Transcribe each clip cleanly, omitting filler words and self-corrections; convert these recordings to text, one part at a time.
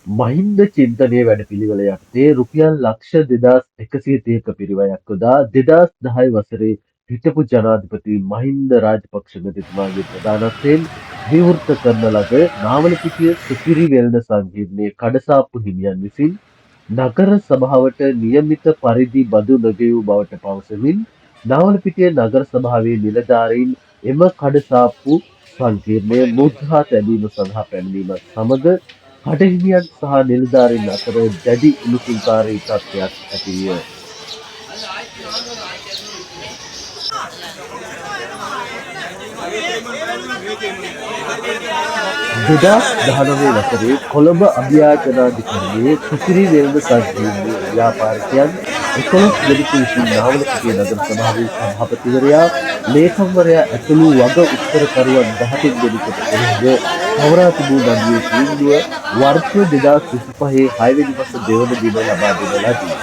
මහින්ද චින්තනයේ වැඩපිළිවෙල යටතේ රුපියල් ලක්ෂ 2130ක පිරිවැයක් යොදා 2010 වසරේ හිටපු ජනාධිපති මහින්ද රාජපක්ෂ මැතිතුමාගේ ප්‍රධානත්වයෙන් විවෘත කරන ලද නාවලපිටිය සුපිරි වෙළඳ සංකීර්ණයේ කඩසාප්පු හිමියන් විසින් නගර සභාවට නියමිත පරිදි බදු නොගෙවූ බවට පවසමින් නාවලපිටිය නගර සභාවේ නිලධාරීන් එම කඩසාප්පු සංකීර්ණය මුද්‍රා තැබීම සඳහා පැමිණීමත් සමග කඩහිමියන් සහ නිලධාරීන් අතර දැඩි උණුසුම්කාරී තත්ත්වයක් ඇති විය. 2019 වසරේ කොළඹ අභියාචනාධිකරණයේ සුපිරි වෙළඳ සංකීර්ණයේ ව්‍යාපාරිකයන් 11 දෙනෙකු විසින් නාවලපිටිය නගර සභාවේ සභාපතිවරයා, ලේකම්වරයා ඇතුළු වග උත්තරකරුවන් 13 දෙනෙකුට එරෙහිව පවරා තිබූ නඩුවේ තීන්දුව වර්ෂ 2025 6 වෙනි මස දෙවන දින ලබා දෙන ලදී.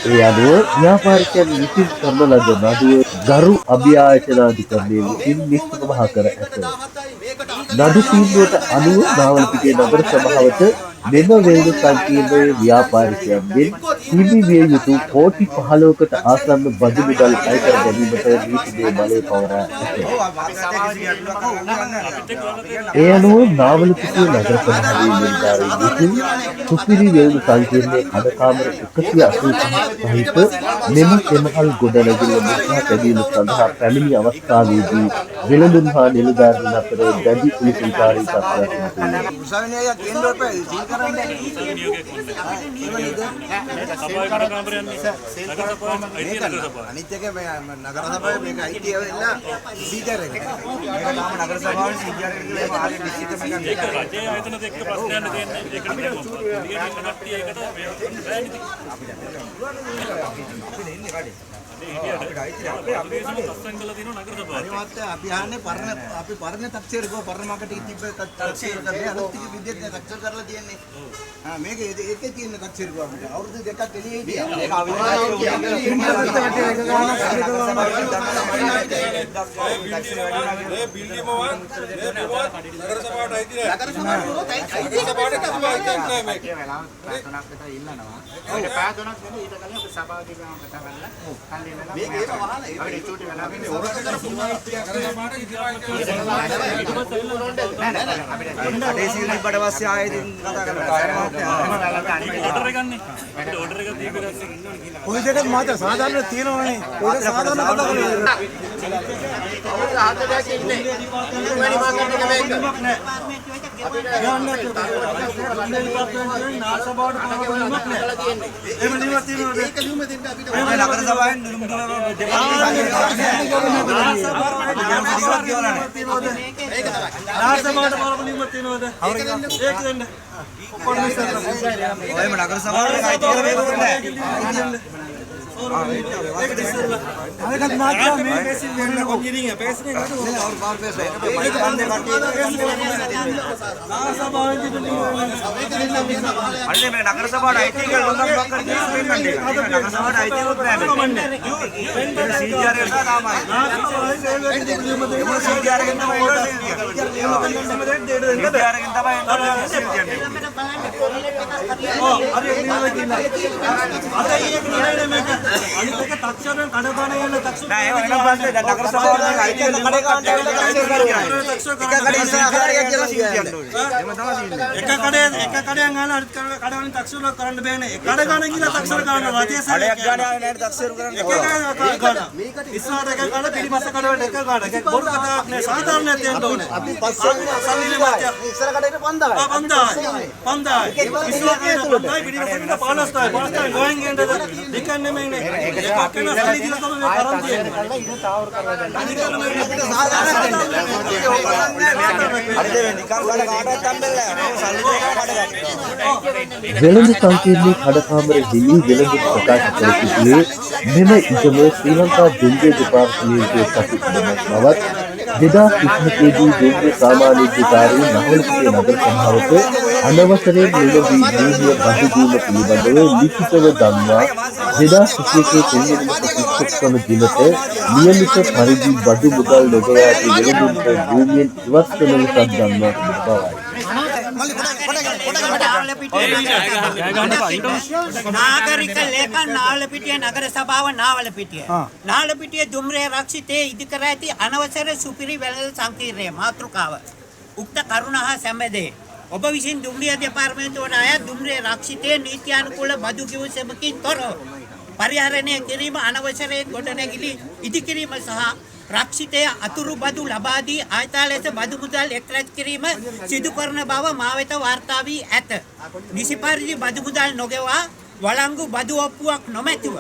ඒ අනුව ව්‍යාපාරිකයන් විසින් කරන ලද නඩුව ගරු අභියාචනාධිකරණය විසින් නිෂ්ප්‍රභ කර ඇත. නඩු තීන්දුවට අනුව නාවලපිටිය නගර සභාවට මෙම වෙළඳ සංකීර්ණයේ ව්‍යාපාරිකයන්ගෙන් හිමි විය යුතු කෝටි 15කට ආසන්න බදු මුදල් අය කර ගැනීමට නීතිමය බලය පවරා ඇත. ඒ අනුව නාවලපිටිය නගර සභාවේ නිලධාරීන් විසින් සුපිරි වෙළඳ සංකීර්ණයේ කඩකාමර 185ක් සහිත මෙම සෙමහල් ගොඩනැගිල්ල මුද්‍රා තැබීම සඳහා පැමිණි අවස්ථාවේදී වෙළඳුන් හා නිලධාරීන් අතර දැඩි උණුසුම්කාරී තත්ත්වයක් මතුවිය. අනිත් එක මේ නගර සභාවේ මේක අයිතිය වෙලා සීජර් එක. මේක තාම නගර සභාවේ සීජර් එක කියලා හරි නිශ්චිත මේක. ඒක රජයේ ආයතන දෙක ප්‍රශ්නයක් තියෙන්නේ. ඒකට දැන් එළියට ඉන්න කට්ටිය ඒකට බෑනේ ඉතින්. අපිට ඉන්නේ කඩේ. හිටියට අපේ අත්සන් කරලා තියෙනවා නගර සභාවට. අනිවාර්යයෙන් අපි අහන්නේ පරණ අපි පරණ තක්සේරු කෝ පරණ මාකට් එකේ තිබ්බ තක්සේරු කරලා අලුත් ටික විදියට තක්සේරු කරලා තියෙන්නේ. ආ මේක ඒකේ තියෙන තක්සේරු කෝ අපිට අවුරුදු දෙකක් එළියේ හිටියා. ඒක මේ බිල්ඩිමවත් මේ බිමවත් නගර සභාවට අයිති නෑ. නගර සභාවට කිසිම අයිතියක් නෑ මේක. වෙලාව පැය තුනක් විතර ඉල්ලනවා. ඊට පැය තුනක් නෙමෙයි ඊට කලින් අපි සභාව දිගම කතා කරලා කල්ලි වෙලා මේක ඒව වහලා අපිට ඉතුරු වෙලා නගර සභාවට කිසිම අයිතියක් නෑ. නෑ නෑ අපිට කඩේ සීල් තිබ්බට පස්සේ ආයෙ ඉතින් කතා කරලා ඕඩර් එක ගන්නේ. අපිට ඕඩර් එකක් දීපු එක පොලිස් එකත් මාතර සාධාරණ තියෙනවනේ. පොලිස් සාධාරණ කතා කරන්නේ. නගර සභාවෙන් නිලුම් ඔයම නගර සභාවට අයිති කියලා මේක කරන්නේ නෑ. ಅದಕ್ಕೆ ಮಾತ್ರ ಮೇ අනේ මේ නගර සභාවට අයිති කියලා ලොකු බක් කරගෙන පෙන්නන්නේ. නගර සභාවට අයිති වුත් නෑ මේක. මේ සීජාර් එක තමයි. ඒ සීජාර් එකෙන් තමයි සීජාර් එකෙන් තමයි සීජාර් නෑ ඒක වෙනම ප්‍රශ්නේ. දැන් නගර සභාවට මේක අයිති කියලා කඩේ ගන්න එක කඩේ සීජාර් එකක් කියලා සීජාර් ඕනේ. එහෙම තමයි සීන් එක. එක කඩේ එක කඩෙන් ගන්න අනිත් කඩ වලින් තක්සේරු කරන්න බෑනේ. එක කඩ ගන්න කියලා තක්සේරු කරන්න රජයේ කඩයක් ගන්න ආවේ නෑ තක්සේරු කරන්න. එක ගන්න. ඉස්සරහට එක කඩ පිටිපස්ස කඩ වලට එක ගන්න. ඒක බොරු කතාවක් නෑ. සාධාරණයක් තියෙන්න ඕනේ. අපි පස්සේ ඉස්සර කඩේට 5000යි. 5000යි. 5000යි. ඉස්සරහට 5000යි පිටිපස්ස කඩ 15000යි. 15000යි ගෝයන් ගේන්නද? නිකන් නෙමෙයිනේ. ඒක කෙනා සල්ලි දීලා තමයි මේ කරන් තියෙන්නේ. හරිද මේ නිකන් කඩ කාටවත් හම්බෙන්නේ නෑ. සල්ලි දෙක කඩ ගන්න. වෙළඳ සංකීර්ණයේ කඩකාමර හිමි වෙළඳුන් ප්‍රකාශ කර සිටියේ මෙම ඉඩම ශ්‍රී ලංකා දුම්රිය දෙපාර්තමේන්තුවේ සතු ඉඩමක් බවත් 2021 දී දුම්රිය සාමාන්‍යාධිකාරී නහවලපිටිය නගර සභාවට අනවසරයෙන් මිලදී භූමිය බදු දීම පිළිබඳව ලිඛිතව දන්වා 2021 තුන්වෙනි මස 31 වන දිනට නියමිත පරිදි බදු මුදල් නොගෙවා ඇති වෙළඳුන්ට භූමියෙන් ඉවත් කරන ලෙසත් දන්වා තිබෙන බවයි. මල්ලි පොඩක් පොඩක් පොඩක් නාගරික ලේකම් නාවලපිටිය නගර සභාව නාවලපිටිය. නාවලපිටිය දුම්රිය රක්ෂිතයේ ඉදිකර ඇති අනවසර සුපිරි වෙළඳ සංකීර්ණය මාතෘකාව. උක්ත කරුණ හා සැමදේ. ඔබ විසින් දුම්රිය දෙපාර්තමේන්තුවට අයත් දුම්රිය රක්ෂිතයේ නීත්‍යානුකූල බදු ගෙවීමකින් තොරව පරිහරණය කිරීම අනවසරයෙන් ගොඩනැගිලි ඉදිකිරීම සහ රක්ෂිතය අතුරු බදු ලබා දී ආයතා ලෙස බදු මුදල් එක්රැස් කිරීම සිදු කරන බව මා වෙත වාර්තා වී ඇත. නිසි පරිදි බදු මුදල් නොගෙවා වළංගු බදු ඔප්පුවක් නොමැතිව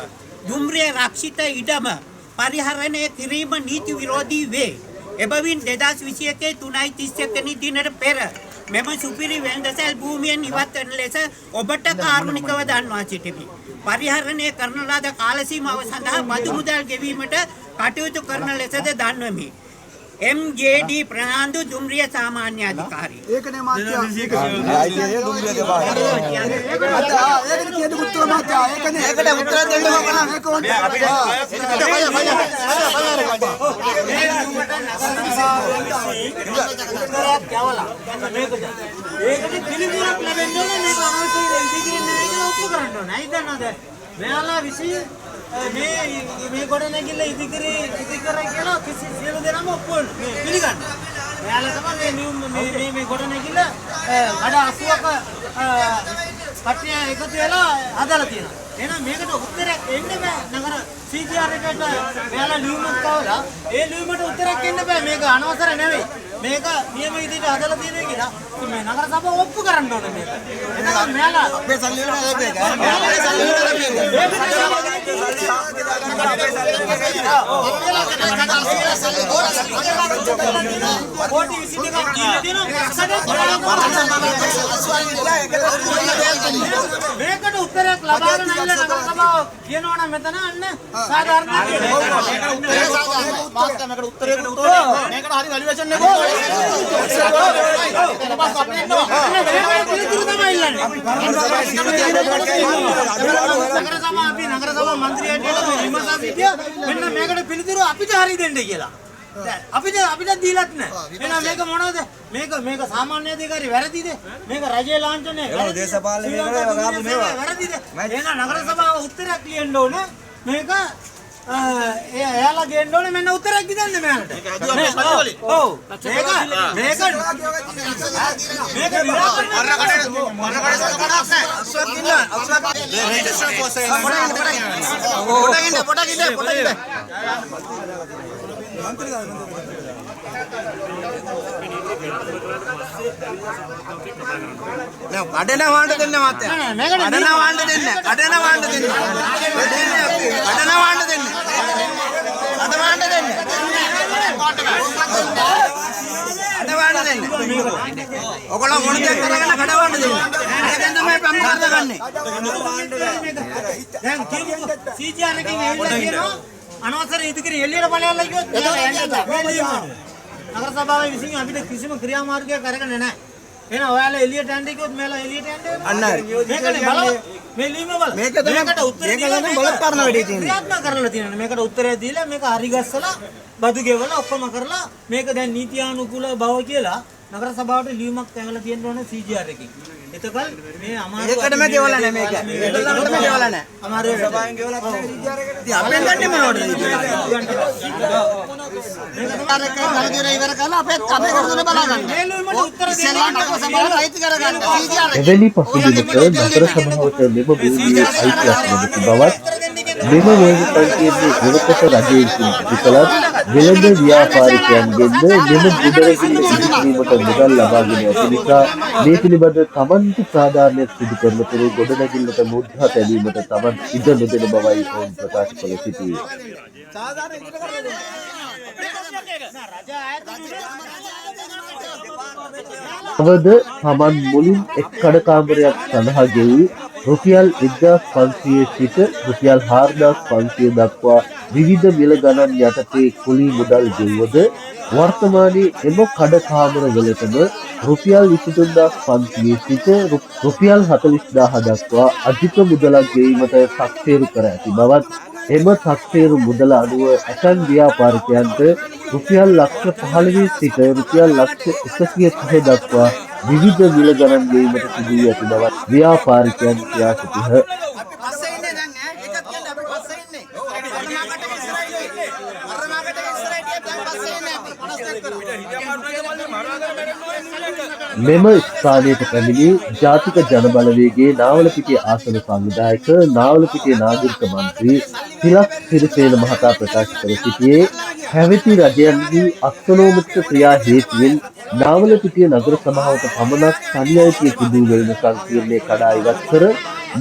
දුම්රිය රක්ෂිත ඉඩම පරිහරණය කිරීම නීති විරෝධී වේ. එබැවින් 2021 3.31 වෙනි දිනට පෙර මෙම සුපිරි වෙළඳසැල් භූමියෙන් ඉවත් වන ලෙස ඔබට කාරුණිකව දන්වා සිටිමි. පරිහරණය කරන ලද කාල සීමාව සඳහා බදු මුදල් ගෙවීමට කටයුතු කරන ලෙසද දන්වමි. MJD Fernando දුම්රිය සාමාන්‍ය අධිකාරී. ඒකනේ මාත්‍යා. ඒකනේ කියන උත්තර මාත්‍යා. ඒකනේ. ඒකට උත්තර දෙන්න ඕන. ඒක ඕන. ඒකට පිළිතුරක් ලැබෙන්න ඕනේ. මේක අනවශ්‍ය ඉදිරියෙන් නෑ කියලා ඔප්පු කරන්න ඕනේ. ඇයි දන්නවද? මෙයාලා විසින් මේ මේ ගොඩනැගිල්ල ඉදිකරේ කියලා කිසි සියලු දෙනාම ඔප්පු මේ පිළිගන්න. මෙයාලා තමයි මේ නියුම් මේ මේ මේ ගොඩනැගිල්ල කඩ 80ක කට්ටිය එකතු වෙලා හදලා තියෙනවා. එහෙනම් මේකට උත්තරයක් එන්න බෑ. නගර CGR එකට මෙයාලා ලියුමක් කවලා ඒ ලියුමට උත්තරයක් එන්න බෑ. මේක අනවසර නෙවෙයි. මේක නියම විදිහට හදලා තියෙනවා කියලා ඉතින් මේ නගර සභාව ඔප්පු කරන්න ඕනේ මේක. එතකොට මෙයාලා අපේ සල්ලි වලට ලැබෙන්නේ. අපේ සල්ලි වලට ලැබෙන්නේ. කෝටි 22ක් දීලා තියෙනවා. මේකට උත්තරයක් ලබාගෙන ඇවිල්ලා නගර සභාව කියනවා නම් මෙතන අන්න සාධාරණ මේකට උත්තරයකට උත්තර මේකට හරි වැලුවේෂන් එක පිළිතුරු තමයි ඉල්ලන්නේ. නගර සභාව අපි නගර සභාව මන්ත්‍රී හැටියට මේ විමසා සිටියා. මෙන්න මේකට පිළිතුරු අපිට හරි දෙන්න කියලා. අපිට අපිට දීලත් නෑ. එහෙනම් මේක මොනවද? මේක මේක සාමාන්‍ය අධිකාරී වැරදිද? මේක රජයේ ලාංඡනය වැරදිද? දේශපාලන මේක වැරදිද? එහෙනම් නගර සභාව උත්තරයක් ලියන්න ඕනේ. මේක එයාලා ගේන්න ඕනේ. මෙන්න උත්තරයක් දෙන්න මෙයාලට. ඔව්. මේක මේක මේක කඩන වාණ්ඩ දෙන්න මාත්‍යා. කඩන වාණ්ඩ දෙන්න. කඩන වාණ්ඩ දෙන්න. කඩන වාණ්ඩ දෙන්න. කඩ වාණ්ඩ දෙන්න. කඩ වාණ්ඩ දෙන්න. ඔයගොල්ලෝ මොන දෙයක් කරගෙන කඩ වාණ්ඩ දෙන්න. ඒකෙන් තමයි පම්ප කරගන්නේ. දැන් කියමුකෝ CGR එකෙන් ඇවිල්ලා කියනවා අනවසර ඉදිකිරි එළියට ඵලයන්ලා කිව්වොත් නගර සභාවේ විසින් අපිට කිසිම ක්‍රියාමාර්ගයක් අරගෙන නැහැ. එහෙනම් ඔයාලා එළියට යන්න කිව්වොත් මෙයාලා එළියට යන්න වෙනවා. අන්න හරි. මේකනේ බලවත් මේ ලියුම බලන්න. මේක තමයි මේකට උත්තර මේක තමයි බලත් කරන වැඩේ තියෙන්නේ. ක්‍රියාත්මක කරලා තියෙනවා. මේකට උත්තරය දීලා මේක හරි ගස්සලා බදු ගෙවලා ඔක්කොම කරලා මේක දැන් නීතියානුකූල බව කියලා නගර සභාවට ලියුමක් ඇවිල්ලා තියෙන්න ඕනේ CGR එකකින්. එතකල් මේ අමාරු ඒකටම ගෙවලා නැහැ මේක. ඒකටම ගෙවලා නැහැ. අමාරු සභාවෙන් ගෙවලා නැහැ CGR එකට. ඉතින් අපෙන් ගන්නෙ මොනවටද? ඉවර කරලා අපේ අපේ කරදුන බලා ගන්න. මේ ලියුමට උත්තර දෙන්න එවැනි පසුබිමක නගර සභාවට මෙම භූමියේ අයිතියක් නොමැති බවත් මෙම වෙළඳ සංකීර්ණයේ එවකට රජය විසින් ඉදි කළත් වෙළඳ ව්‍යාපාරිකයන්ගෙන්ද මෙම ගොඩනැගිල්ල ඉදිකිරීමට මුදල් ලබාගෙන ඇති නිසා මේ පිළිබඳ තමන්ට සාධාරණයක් සිදු කරන තුරු ගොඩනැගිල්ලට මුද්‍රා තැබීමට තමන් ඉඩ නොදෙන බවයි ඔවුන් ප්‍රකාශ කළ සිටියේ. තවද තමන් මුලින් එක් කඩකාමරයක් සඳහා ගෙවූ රුපියල් 1500 සිට රුපියල් 4500 දක්වා විවිධ මිල ගණන් යටතේ කුලී මුදල් ගෙව්වද වර්තමානයේ එම කඩකාමර වලටම රුපියල් 23500 සිට රුපියල් 40000 දක්වා අධික මුදලක් ගෙවීමට තක්සේරු කර ඇති බවත් එම තක්සේරු මුදල අනුව ඇතැම් ව්‍යාපාරිකයන්ට රුපියල් ලක්ෂ 15 සිට රුපියල් ලක්ෂ 130 දක්වා විවිධ මිල ගණන් ගෙවීමට සිදු වී ඇති බවත් ව්‍යාපාරිකයන් කියා සිටියහ. අපි පස්සේ ඉන්නේ දැන් ඈ. ඒකත් කියන්නේ අපි පස්සේ ඉන්නේ. අර මාකට් එක ඉස්සරහ ඉන්නේ. අර මාකට් එක ඉස්සරහ හිටියත් දැන් පස්සේ ඉන්නේ අපි. 52 මෙම ස්ථානයට පැමිණි ජාතික ජනබලවේගයේ නාවලපිටිය ආසන සංවිධායක නාවලපිටිය නාගරික මන්ත්‍රී තිලක් සිරිසේන මහතා ප්‍රකාශ කර සිටියේ පැවති රජයන්ගේ අත්නෝමතික ක්‍රියා හේතුවෙන් නාවලපිටිය නගර සභාවට පමණක් තනි අයිතිය තිබූ වෙළඳ සංකීර්ණය කඩා ඉවත් කර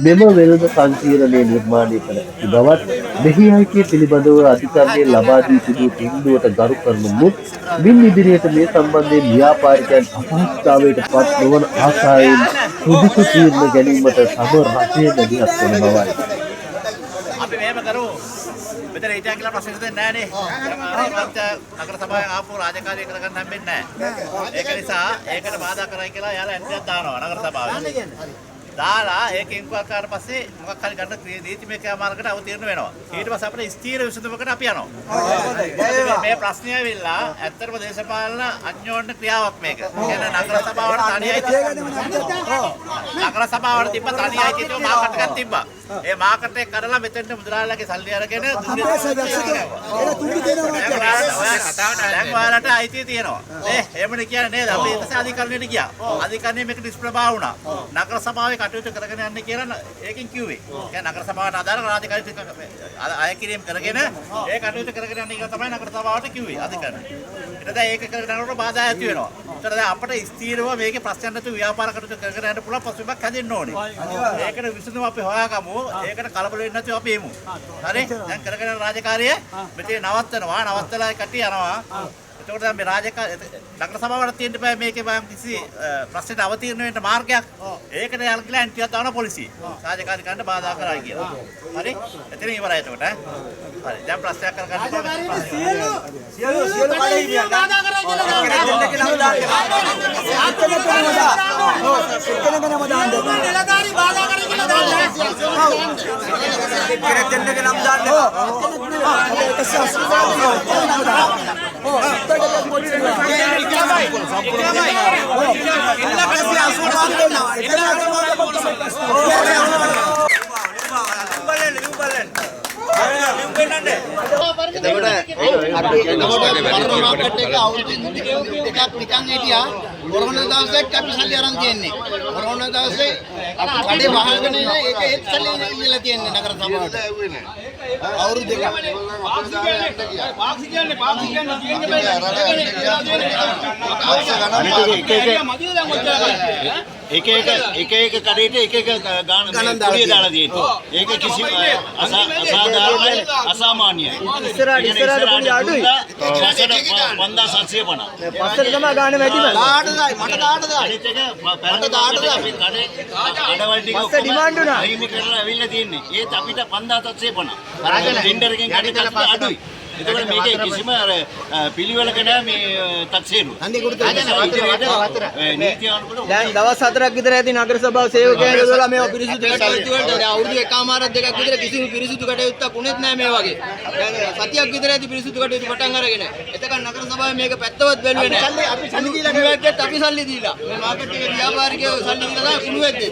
මෙම වෙළඳ සංකීර්ණය නිර්මාණය කර ඇති බවත්, මෙහි අයිතිය පිළිබඳව අධිකරණය ලබා දී තිබූ තීන්දුවට ගරු කරන මුත් මින් ඉදිරියට මේ සම්බන්ධයෙන් ව්‍යාපාරිකයන් අපහසුතාවයට පත් නොවන ආකාරයෙන් සුදුසු තීරණ ගැනීමට තම රජය මැදිහත් වන බවයි. අපි මෙහෙම කරමු. මෙතන හිටියා කියලා ප්‍රශ්න විසඳෙන්නේ නැහැ නේ. නගර සභාවෙන් ආපු රාජකාරිය කරගන්න හම්බෙන්නේ නැහැ. ඒක නිසා ඒකට බාධා කරයි කියලා යාලා ඇන්ටියක් දානවා නගර සභාවේ. දාලා ඒක ඉන්ක්වයර් කරාට පස්සේ මොකක් හරි ගන්න නීතිමය ක්‍රියාමාර්ගකට අවතීර්ණ වෙනවා. ඊට පස්සේ අපිට ස්ථීර විසඳුමකට අපි යනවා. මේ ප්‍රශ්නය ඇවිල්ලා ඇත්තටම දේශපාලන අන්‍යෝන්‍ය ක්‍රියාවක් මේක. ඒ කියන්නේ නගර සභාවට තනි අයිතිය, නගර සභාවට තිබ්බ තනි අයිතිය තිබ්බ මාකට් එකක් තිබ්බා. ඒ මාකට් එක කඩලා මෙතෙන්ට මුදලාලිලාගේ සල්ලි අරගෙන දැන් ඔයාලට අයිතිය තියෙනවා. නේ එහෙමනේ කියන්නේ නේද? අපි ඊට පස්සේ අධිකරණයට ගියා. අධිකරණයේ මේක නිෂ්ප්‍රභා වුණා. නගර සභාවේ කටයුතු කරගෙන යන්න කියලා ඒකෙන් කිව්වේ. කියන්නේ නගර සභාවට අදාළ රාජකාරී අය කිරීම කරගෙන ඒ කටයුතු කරගෙන යන්න කියලා තමයි නගර සභාවට කිව්වේ අධිකරණය. ඊට දැන් ඒක කරගෙන යනකොට බාධා ඇති වෙනවා. ඒතර දැන් අපිට ස්ථීරව මේකේ ප්‍රශ්න නැතුව ව්‍යාපාර කටයුතු කරගෙන යන්න පුළුවන් පසුබිමක් හැදෙන්න ඕනේ. ඒකට විසඳුම අපි හොයාගමු. ඒකට කලබල වෙන්නේ නැතුව අපි එමු. හරි? දැන් කරගෙන යන රාජකාරිය මෙතන නවත්තනවා. නවත්තලා කට්ටිය යනවා. එතකොට දැන් මේ රාජකාරී නගර සභාවට තියෙන්න බෑ මේකේ බයම් කිසි ප්‍රශ්නෙට අවතීර්ණ වෙන්න මාර්ගයක්. ඒකට යන්න කියලා ඇන්ටියක් දානවා පොලිසිය. රාජකාරී කරන්න බාධා කරයි කියලා. හරි? එතන ඉවරයි එතකොට ඈ. හරි. දැන් ප්‍රශ්නයක් කරගන්න ඕනේ. සියලු සියලු සියලු කඩේ බාධා කරයි කියලා දාන්න. නිලධාරී බාධා කරයි කියලා දාන්න. කෙනෙක් දෙන්නගේ නම් දාන්න. එතකොට අපි එතකොට මාකට් එක අවුරුදු දෙකක් නිකන් හිටියා. කොරෝනා දවසෙත් අපි සල්ලි අරන් තියෙන්නේ. කොරෝනා දවසේ අපි කඩේ වහගෙන ඉන්න ඒක ඒත් සල්ලි ඉල්ලලා තියෙන්නේ නගර සභාවට. අවුරුදු දෙකක්. එක එක එක එක කඩේට එක එක ගාන කුලිය දාලා තියෙනවා. ඒක කිසිම අසාධාරණයි, අසාමාන්‍යයි. ඉස්සරහට ඉස්සරහට කුලිය අඩුයි. පස්සට 5750. පස්සට තමයි ගාන වැඩිම. 18යි මට 18යි. අනිත් එක මට 18යි. කඩේ කඩවල් ටික පස්සේ ඩිමාන්ඩ් වුණා. අහිමි කරලා ඇවිල්ලා තියෙන්නේ. ඒත් අපිට 5750. අර ටෙන්ඩර් එකෙන් කඩේ අඩුයි. එතකොට මේකේ කිසිම අර පිළිවෙලක නෑ මේ තක්සේරුව. නීති අනුකූලව දැන් දවස් 4ක් විතර ඇති නගර සභාව සේවකයන් යොදලා මේවා පිරිසිදු කටයුතු වලට. දැන් අවුරුදු එකමාරක් දෙකක් විතර කිසිම පිරිසිදු කටයුත්තක් උනේත් නෑ මේ වගේ. දැන් සතියක් විතර ඇති පිරිසිදු කටයුතු පටන් අරගෙන. එතකන් නගර සභාවේ මේක පැත්තවත් බැලුවේ නෑ. අපි සල්ලි දීලා කුණු අපි සල්ලි දීලා. මේ මාකට් එකේ ව්‍යාපාරිකයෝ සල්ලි දීලා තමයි කුණු වැද්දේ.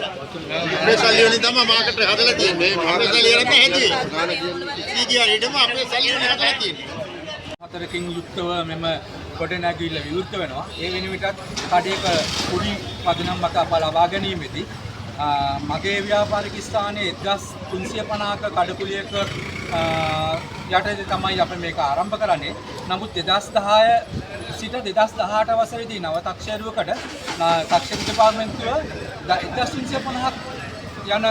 අපේ සල්ලි වලින් තමයි මාකට් එක හදලා තියෙන්නේ. අපේ සල්ලි වලින් තමයි හැදුවේ. සීගියා ඊටම අපේ සල්ලි වලින් හදලා තියෙන්නේ. හතරකින් යුක්තව මෙම ගොඩනැගිල්ල විවෘත වෙනවා. ඒ වෙනුවටත් කඩේක කුඩි පදනම් මත අප ලබා ගැනීමේදී මගේ ව්‍යාපාරික ස්ථානයේ 1350ක කඩකුලියක යටතේ තමයි අපි මේක ආරම්භ කරන්නේ. නමුත් 2010 සිට 2018 වසරේදී නව තක්සේරුවකට තක්සේරු දෙපාර්තමේන්තුව 1350ක් යන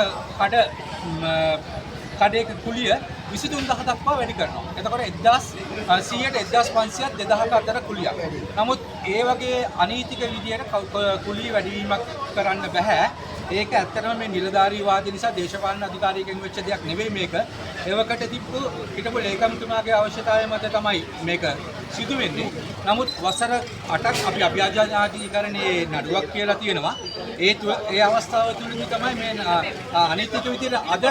කඩේක කුලිය 23000 දක්වා වැඩි කරනවා. එතකොට 1100ට 1500ක් 2000ක අතර කුලියක්. නමුත් ඒ වගේ අනීතික විදියට කුලිය වැඩිවීමක් කරන්න බෑ. ඒක ඇත්තටම මේ නිලධාරී වාද නිසා දේශපාලන අධිකාරියකින් වෙච්ච දෙයක් නෙවෙයි මේක. එවකට තිබ්බු හිටපු ලේකම්තුමාගේ අවශ්‍යතාවය මත තමයි මේක සිදු වෙන්නේ. නමුත් වසර 8ක් අපි අභියාජනාධිකරණයේ නඩුවක් කියලා තියෙනවා. ඒ අවස්ථාව තුළදී තමයි මේ අනීතික විදියට අද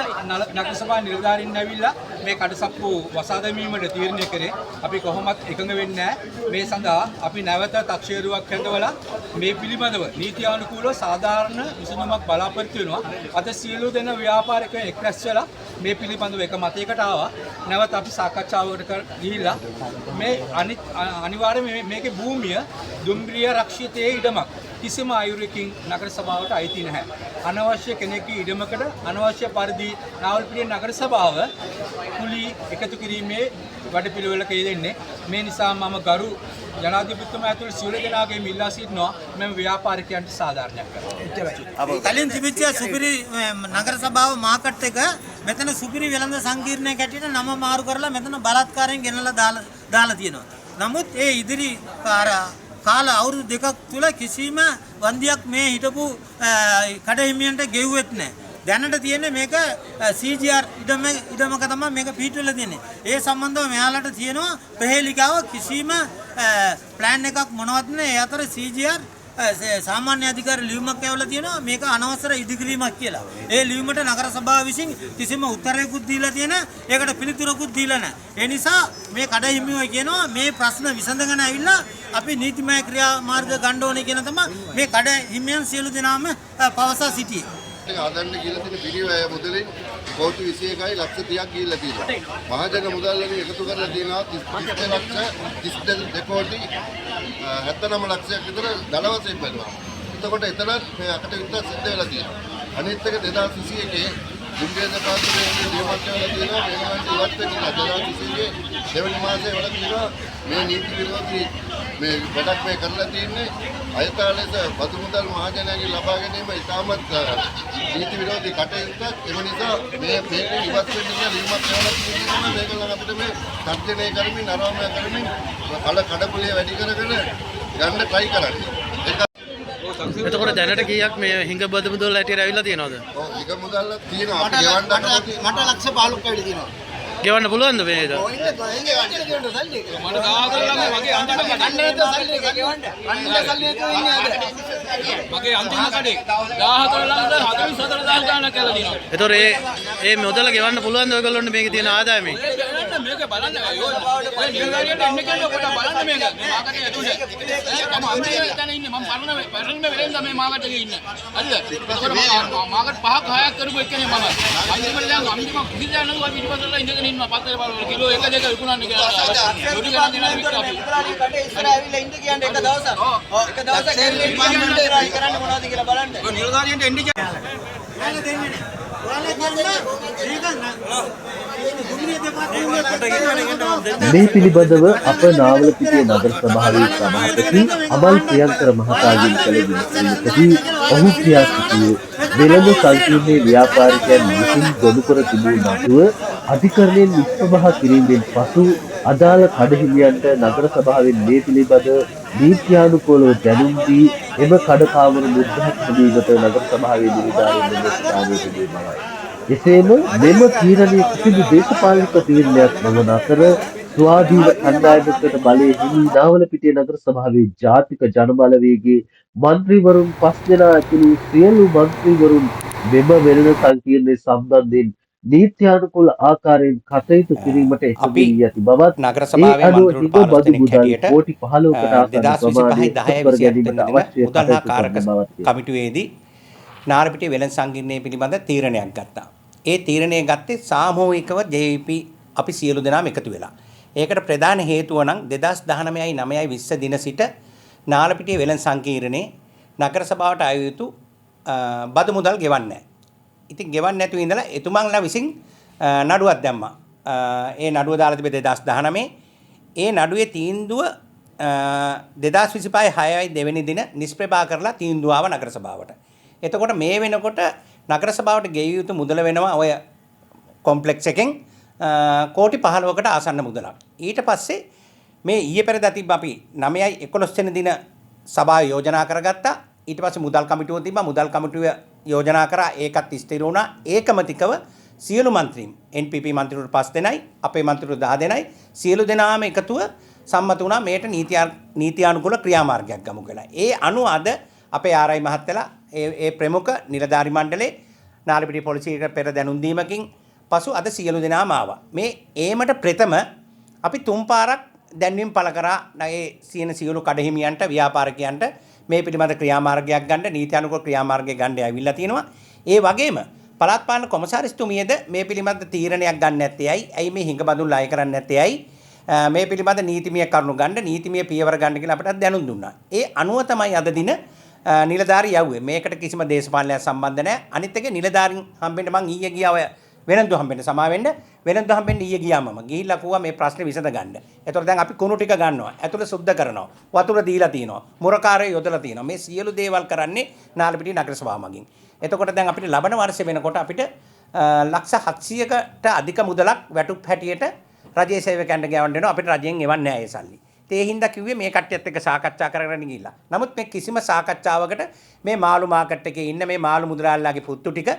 නගර සභා නිලධාරීන් ඇවිල්ලා මේ කඩසප්පු වසා දැමීමට තීරණය කරේ. අපි කොහොමත් එකඟ වෙන්නේ නැහැ. මේ සඳහා අපි නැවත තක්සේරුවක් හැඳවලා මේ පිළිබඳව නීතියානුකූලව සාධාරණ විසඳුමක් බලාපොරොත්තු වෙනවා. අද සියලු දෙනා ව්‍යාපාරිකයන් එක් රැස් වෙලා මේ පිළිබඳව එක මතයකට ආවා. නැවත අපි සාකච්ඡාවකට ගිහිල්ලා මේ අනිවාර්යයෙන් මේකේ භූමිය දුම්රිය රක්ෂිතයේ ඉඩමක්. කිසිම අයුරකින් නගර සභාවට අයිති නැහැ. අනවශ්‍ය කෙනෙක්ගේ ඉඩමකට අනවශ්‍ය පරිදි නාවලපිටිය නගර සභාව කුලී එකතු කිරීමේ වැඩපිළිවෙලක යෙදෙන්නේ. මේ නිසා මම ගරු ජනාධිපතිතුමා ඇතුළු සියලු දෙනාගේම ඉල්ලා සිටිනවා මෙම ව්‍යාපාරිකයන්ට සාධාරණයක් කරන්න. කලින් තිබිච්ච සුපිරි නගර සභාව මාකට් එක මෙතන සුපිරි වෙළඳ සංකීර්ණයක් හැටියට නම මාරු කරලා මෙතන බලත්කාරයෙන් ගෙනලා දාලා තියෙනවා. නමුත් ඒ ඉදිරි කාල අවුරුදු දෙකක් තුල කිසිම වන්දියක් මේ හිටපු කඩහිමියන්ට ගෙව්වෙත් නැහැ. දැනට තියෙන්නේ මේක CGR ඉඩමක තමයි මේක පිහිටවලා තියෙන්නේ. ඒ සම්බන්ධව මෙයාලට තියෙනවා ප්‍රහේලිකාව, කිසිම ප්ලෑන් එකක් මොනවත් නැහැ. ඒ අතර CGR සාමාන්‍ය අධිකාරී ලියුමක් ඇවලා තියෙනවා මේක අනවසර ඉදිකිරීමක් කියලා. ඒ ලියුමට නගර සභාව විසින් කිසිම උත්තරයකුත් දීලා තියෙන, ඒකට පිළිතුරකුත් දීලා නැහැ. ඒ නිසා මේ කඩහිමියෝ කියනවා මේ ප්‍රශ්න විසඳගෙන ඇවිල්ලා අපි නීතිමය ක්‍රියාමාර්ග ගන්න ඕනේ කියන තමයි මේ කඩහිමියන් සියලු දෙනාම පවසා සිටියේ. ඒක හදන්න කියලා තියෙන පිරිවැය මුදලින් කෝටි 21යි ලක්ෂ 30ක් ගිහිල්ලා තියෙනවා. මහජන මුදල් වලින් එකතු කරලා තියෙනවා 32 ලක්ෂ 32 කෝටි 79 ලක්ෂයක් විතර දළ වශයෙන් බැලුවා. එතකොට එතනත් මේ අකටයුත්තක් සිද්ධ වෙලා තියෙනවා. අනිත් එක 2021 දුම්රිය දෙපාර්තමේන්තුවේ නියමයක් වෙලා තියෙනවා. මේගොල්ලන්ට ඉවත් වෙන්න 2021 දෙවෙනි මාසයේ වල තියෙනවා මේ නීති විරෝධී මේ වැඩක් මේ කරලා තියෙන්නේ. අයථා ලෙස බදු මුදල් මහජනයාගෙන් ලබා ගැනීම ඉතාමත් නීති විරෝධී කටයුත්තක්. එම නිසා මේ මේකෙන් ඉවත් වෙන්න කියලා ලියුමක් එවලා තියෙනවා. මේගොල්ලන් අපිට මේ තර්ජනය කරමින් අරවමය කරමින් කඩපුලිය වැඩි කරගෙන ගන්න try කරන්නේ. එතකොට දැනට කීයක් මේ හිඟ බදු මුදල් හැටියට ඇවිල්ලා තියෙනවද? ඔව්, හිඟ මුදල් තියෙනවා. අපි ගෙවන්න මට ලක්ෂ 15ක් ඇවිල්ලා තියෙනවා. ගෙවන්න පුළුවන්ද මේක? ඔව්, ඉන්න ගෙවන්න සල්ලි. මට 14 ළඟ මගේ අන්තිම කඩේ ගෙවන්න. අන්න සල්ලි නැතුව ඉන්නේ අද. මගේ අන්තිම කඩේ 14 ළඟ 44000 ගාණක් ඇවිල්ලා තියෙනවා. එතකොට ඒ මුදල ගෙවන්න පුළුවන්ද ඔයගොල්ලන්ට මේකේ තියෙන ආදායමෙන්? මේක බලන්න ඔය නිලධාරියන්ට එන්න කියන්නේ පොඩ්ඩක් බලන්න මේක. මේ මාකට් එක ඇතුලේ. මම අන්තිම තැන ඉන්නේ. මම පරණ වෙලෙන්ද මේ මාකට් එකේ ඉන්නේ. හරිද? එතකොට මම මාකට් පහක් හයක් කරපු එක්කනේ මම. අන්තිමට දැන් අන්තිම කිසි දෙයක් නැතුව අපි පිටිපස්සට ඉඳගෙන ඉන්නවා. පත්තර බලවල කිලෝ 1 2 විකුණන්නේ කියලා. ලොඩි ගණන් දෙනවා විතර අපි. කඩේ ඉස්සර ඇවිල්ලා ඉන්න කියන්නේ එක දවසක්. එක දවසක් ඇවිල්ලා ඉන්න කරන්නේ මොනවද කියලා බලන්න. ඔය නිලධාරියන්ට එන්න කියන්නේ. ඔයාලා දෙන්නේ නැහැ. ඔයාලා කියන්නේ මේක මේ පිළිබඳව අප නාවලපිටිය නගර සභාවේ සභාපති අමල් ප්‍රියංකර මහතාගෙන් කළ විමසීමකදී ඔහු කියා සිටියේ වෙළඳ සංකීර්ණයේ ව්‍යාපාරිකයන් විසින් ගොනු කර තිබූ නඩුව අධිකරණයෙන් නිෂ්ප්‍රභා කිරීමෙන් පසු අදාළ කඩහිමියන්ට නගර සභාවෙන් මේ පිළිබඳ නීත්‍යානුකූලව දැනුම් දී එම කඩකාමර නිර්දහස් කිරීමට නගර සභාවේ නිලධාරීන් මෙම ස්ථානයේ තිබූ බවයි. එසේම මෙම තීරණය කිසිදු දේශපාලනික තීරණයක් නොවන අතර ස්වාධීන කණ්ඩායමකට බලය හිමි නාවලපිටිය නගර සභාවේ ජාතික ජනබලවේගයේ මන්ත්‍රීවරුන් 5 දෙනා ඇතුළු සියලු මන්ත්‍රීවරුන් මෙම වෙළඳ සංකීර්ණය සම්බන්ධයෙන් නීත්‍යානුකූල ආකාරයෙන් කටයුතු කිරීමට එකඟ අපි වී ඇති බවත් නගර ඒ සභාවේ අනුව මන්ත්‍රීවරු හිඟ 15 බදු දෙනෙක් මුදල් හැටියට කෝටි 15කට ආසන්න 2025 ප්‍රමාණය 10 එකතු කර 27 ගැනීමට වෙනි දින අවශ්‍ය මුදල් හා කටයුතු කාරක කරන බවත්ය. කමිටුවේදී නාරපිටිය වෙළඳ සංකීර්ණය පිළිබඳ තීරණයක් ගත්තා. ඒ තීරණය ගත්තේ සාමූහිකව JVP අපි සියලු දෙනාම එකතු වෙලා. ඒකට ප්‍රධාන හේතුව නම් 2019යි 9යි 20 දින සිට නාලපිටිය වෙළඳ සංකීර්ණයේ නගර සභාවට අය යුතු බදු මුදල් ගෙවන්නේ නැහැ. ඉතින් ගෙවන්නේ නැතුව ඉඳලා එතුමන්ලා විසින් නඩුවක් දැම්මා. ඒ නඩුව දාලා තිබේ 2019. ඒ නඩුවේ තීන්දුව 2025 6යි දෙවෙනි දින නිෂ්ප්‍රභා කරලා තීන්දුව ආව නගර සභාවට. එතකොට මේ වෙනකොට නගර සභාවට ගෙවිය යුතු මුදල වෙනවා ඔය කොම්ප්ලෙක්ස් එකෙන් කෝටි 15කට ආසන්න මුදලක්. ඊට පස්සේ මේ ඊයේ පෙරේදා තිබ්බ අපි 9යි 11 වෙනි දින සභාව යෝජනා කරගත්තා. ඊට පස්සේ මුදල් කමිටුව තිබ්බා. මුදල් කමිටුව යෝජනා කරා. ඒකත් ස්ථිර වුණා. ඒකමතිකව සියලු මන්ත්‍රීන් NPP මන්ත්‍රීවරු 5 දෙනයි අපේ මන්ත්‍රීවරු 10 දෙනයි සියලු දෙනාම එකතුව සම්මත වුණා මේට නීත්‍යානුකූල ක්‍රියාමාර්ගයක් ගමු කියලා. ඒ අනුව අද අපේ ආරයි මහත්තයලා ඒ ප්‍රමුඛ නිලධාරි මණ්ඩලේ නාලපිටිය පොලිසියට පෙර දැනුම් දීමකින් පසු අද සියලු දෙනාම ආවා. මේ ඒමට ප්‍රථම අපි තුන් පාරක් දැන්වීම් පළ කරා ඒ සියන සියලු කඩහිමියන්ට ව්‍යාපාරිකයන්ට මේ පිළිබඳ ක්‍රියාමාර්ගයක් ගන්න, නීත්‍යානුකූල ක්‍රියාමාර්ගයක් ගන්න ඇවිල්ලා තියෙනවා. ඒ වගේම පළාත් පාලන කොමසාරිස්තුමියද මේ පිළිබඳ තීරණයක් ගන්න නැත්තේ ඇයි? ඇයි මේ හිඟ බඳුන් අය කරන්නේ නැත්තේ ඇයි? මේ පිළිබඳ නීතිමය කරුණු ගන්න, නීතිමය පියවර ගන්න කියලා අපිට දැනුම් දුන්නා. ඒ අනුව තමයි අද දින නිලධාරී යව්වේ. මේකට කිසිම දේශපාලනයක් සම්බන්ධ නැහැ. අනිත් එක නිලධාරීන් හම්බෙන්න මං ඊයේ ගියා, ඔය වෙනඳු හම්බෙන්න, සමා වෙන්න වෙනඳු හම්බෙන්න ඊයේ ගියා මම. ගිහිල්ලා කිව්වා මේ ප්‍රශ්නේ විසඳ ගන්න. ඒතකොට දැන් අපි කුණු ටික ගන්නවා. ඇතුළ සුද්ධ කරනවා. වතුර දීලා තියෙනවා. මුරකාරය යොදලා තියෙනවා. මේ සියලු දේවල් කරන්නේ නාලපිටිය නගර සභාව මගින්. එතකොට දැන් අපිට ලබන වර්ෂය වෙනකොට අපිට ලක්ෂ 700කට අධික මුදලක් වැටුප් හැටියට රජයේ සේවකයන්ට ගෙවන්න වෙනවා. අපිට රජයෙන් එවන්නේ නැහැ ඒ සල්ලි. ඒ හින්දා කිව්වේ මේ කට්ටියත් එක්ක සාකච්ඡා කරගෙන ගිහිල්ලා. නමුත් මේ කිසිම සාකච්ඡාවකට මේ මාළු මාකට් එකේ ඉන්න මේ මාළු මුදලාලිලාගේ පුත්තු ටික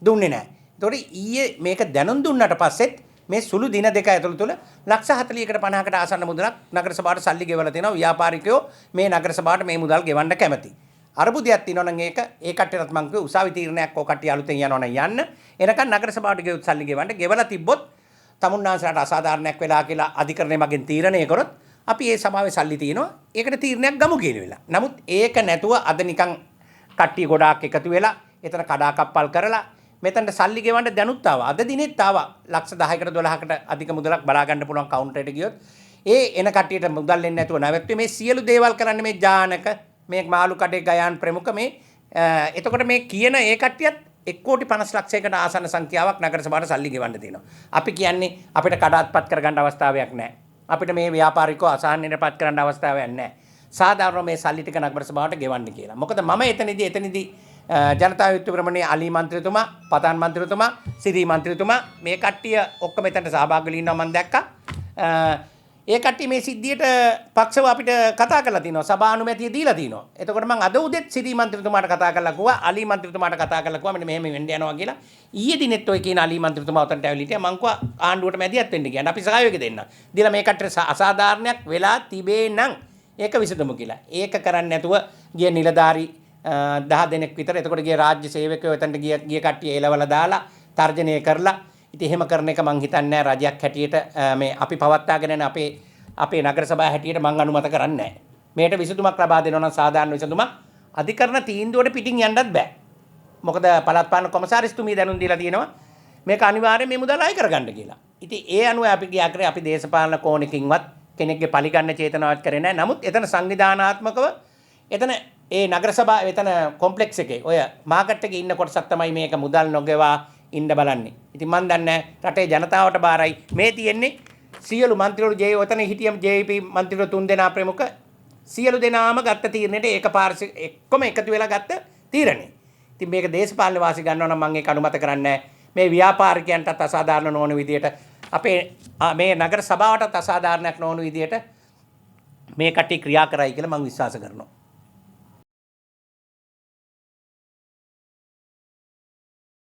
දුන්නේ නැහැ. ඒතකොට ඊයේ මේක දැනුම් දුන්නට පස්සෙත් මේ සුළු දින දෙක ඇතුළත තුල ලක්ෂ 40කට 50කට ආසන්න මුදලක් නගර සභාවට සල්ලි ගෙවලා තියෙනවා. ව්‍යාපාරිකයෝ මේ නගර සභාවට මේ මුදල් ගෙවන්න කැමති. අරබුදයක් තියෙනවා නම් ඒක ඒ කට්ටියටත් මං කිව්වේ උසාවි තීරණයක් ඔය කට්ටිය අලුතෙන් යනවා නම් යන්න. එනකන් නගර සභාවට ගෙවුත් සල්ලි ගෙවන්න. ගෙවලා තිබ්බොත් තමුන්නාන්සලාට අසාධාරණයක් වෙලා කියලා අධිකරණය මගින් තීරණය කරොත් අපි ඒ සභාවේ සල්ලි තියෙනවා. ඒකට තීරණයක් ගමු කියලා වෙලා. නමුත් ඒක නැතුව අද නිකන් කට්ටිය ගොඩාක් එකතු වෙලා එතන කඩාකප්පල් කරලා මෙතනට සල්ලි ගෙවන්න දැනුත් ආවා. අද දිනෙත් ආවා. ලක්ෂ 10කට 12කට අධික මුදලක් බලා ගන්න පුළුවන් කවුන්ටරේට ගියොත්. ඒ එන කට්ටියට මුදල් එන්නේ නැතුව නැවැත්තුවේ. මේ සියලු දේවල් කරන්නේ මේ ජානක, මේ මාළු කඩේ ගයාන් ප්‍රමුඛ මේ එතකොට මේ කියන ඒ කට්ටියත් 1 කෝටි 50 ලක්ෂයකට ආසන්න සංඛ්‍යාවක් නගර සභාවට සල්ලි ගෙවන්න තියෙනවා. අපි කියන්නේ අපිට කඩාත්පත් කරගන්න අවස්ථාවක් නැහැ. අපිට මේ ව්‍යාපාරිකව අසහනයටපත් කරන්න අවස්ථාවක් නැහැ. සාධාරණව මේ සල්ලි ටික නගර සභාවට ගෙවන්න කියලා. මොකද මම එතනදී ජනතා විමුක්ති පෙරමුණේ අලි මන්ත්‍රීතුමා, පතාන් මන්ත්‍රීතුමා, සිරි මන්ත්‍රීතුමා මේ කට්ටිය ඔක්කොම එතනට සහභාගී වෙලා ඉන්නවා මම දැක්කා. ඒ කට්ටිය මේ සිද්ධියට පක්ෂව අපිට කතා කරලා තිනවා. සභා අනුමැතිය දීලා තිනවා. එතකොට මං අද උදේත් සිරි මන්ත්‍රීතුමාට කතා කරලා කිව්වා, අලි මන්ත්‍රීතුමාට කතා කරලා කිව්වා මෙන්න මෙහෙම වෙන්න යනවා කියලා. ඊයේ දිනෙත් ඔය කියන අලි මන්ත්‍රීතුමා උතන්ට ඇවිල්ලා හිටියා. මං කිව්වා ආණ්ඩුවට මැදිහත් වෙන්න කියන්න. අපි සහයෝගය දෙන්න. දීලා මේ කට්ටියට අසාධාරණයක් වෙලා තිබේ නම් ඒක විසඳමු කියලා. ඒක කරන්නේ නැතුව ගිය නිලධාරි 10 දෙනෙක් විතර, එතකොට ගිය රාජ්‍ය සේවකයෝ එතනට ගිය කට්ටිය එලවලා දාලා තර්ජනය කරලා, ඉතින් එහෙම කරන එක මං හිතන්නේ නෑ රජයක් හැටියට මේ අපි පවත්වාගෙන යන අපේ නගර සභාව හැටියට මං අනුමත කරන්නේ නෑ. මේකට විසඳුමක් ලබා දෙනවා නම් සාධාරණ විසඳුමක් අධිකරණ තීන්දුවට පිටින් යන්නත් බෑ. මොකද පළාත් පාලන කොමසාරිස්තුමිය දැනුම් දීලා තියෙනවා මේක අනිවාර්යයෙන් මේ මුදල් අය කරගන්න කියලා. ඉතින් ඒ අනුව අපි ගියා කරේ අපි දේශපාලන කෝණකින්වත් කෙනෙක්ගේ පරිගන්න චේතනාවක් කරේ නෑ. නමුත් එතන සංවිධානාත්මකව එතන ඒ නගර සභාව එතන කොම්ප්ලෙක්ස් එකේ ඔය මාකට් එකේ ඉන්න කොටසක් තමයි මේක මුදල් නොගෙවා ඉන්න බලන්නේ. ඉතින් මං දන්නේ රටේ ජනතාවට බාරයි මේ තියෙන්නේ. සියලු මන්ත්‍රීවරු ජේ ඔතන හිටියම JP මන්ත්‍රීවරු තුන් දෙනා ප්‍රමුඛ සියලු දෙනාම ගත්ත තීරණයට ඒකපාර්ශ්ව එක්කම එකතු වෙලා ගත්ත තීරණේ. ඉතින් මේක දේශපාලන වාසි ගන්නවා නම් මං ඒක අනුමත කරන්නේ නැහැ. මේ ව්‍යාපාරිකයන්ටත් අසාධාරණ නොවන විදියට අපේ මේ නගර සභාවටත් අසාධාරණයක් නොවන විදියට මේ කට්ටිය ක්‍රියා කරයි කියලා මං විශ්වාස කරනවා.